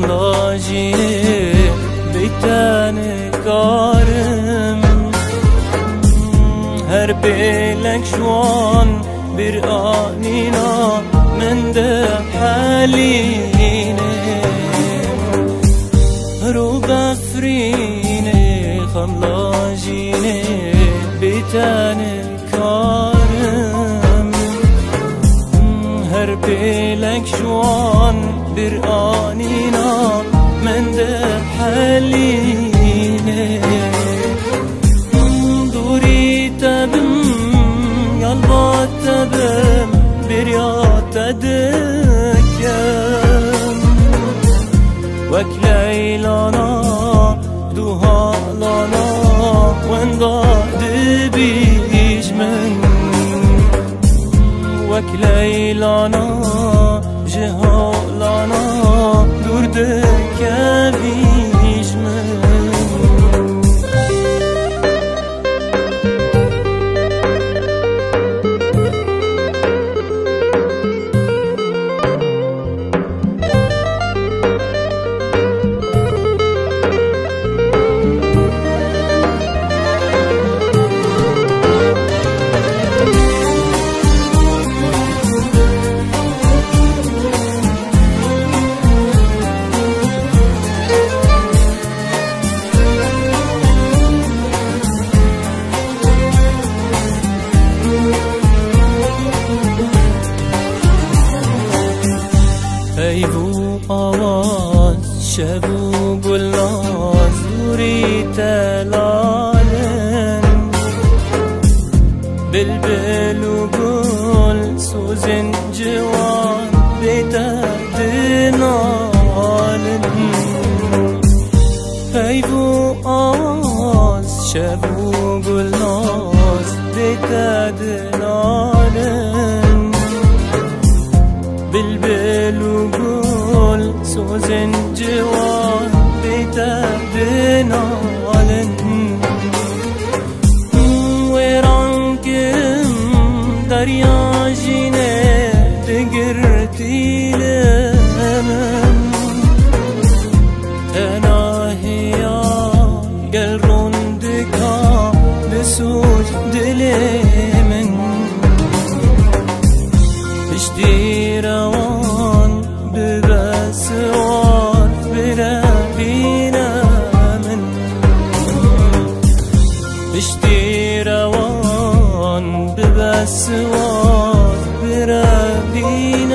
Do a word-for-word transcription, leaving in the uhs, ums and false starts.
Lajî bê te nikarim. Her pêlek ji wan bir anîna min dihelîne. Rû befrîne, xem lajîne bê te nikarim. Her pêlek ji wan bir anîna min dihelîne. Dûrî te bim, ya li ba te bim, bêriya te dikim. Wek leylana, du halana, wenda dibîj min. Wek leylana, ji holana, dûr dikevîj min. Heyv û awaz, şev û gulnaz, dûrî te lal in. Bilbil û gul sozên ciwan bê te dinalin. Heyv û awaz, şev û gulnaz bê te dinalin. Bilbil û gul sozên ciwan bê te dinalin. Wêran kirim derya jînê digirtî li min. Tenahiya gel rûn dika, disûz dilê min. Piştî rewan bibe siwar, birevîne min. Piştî rewan bibe siwar, birevîne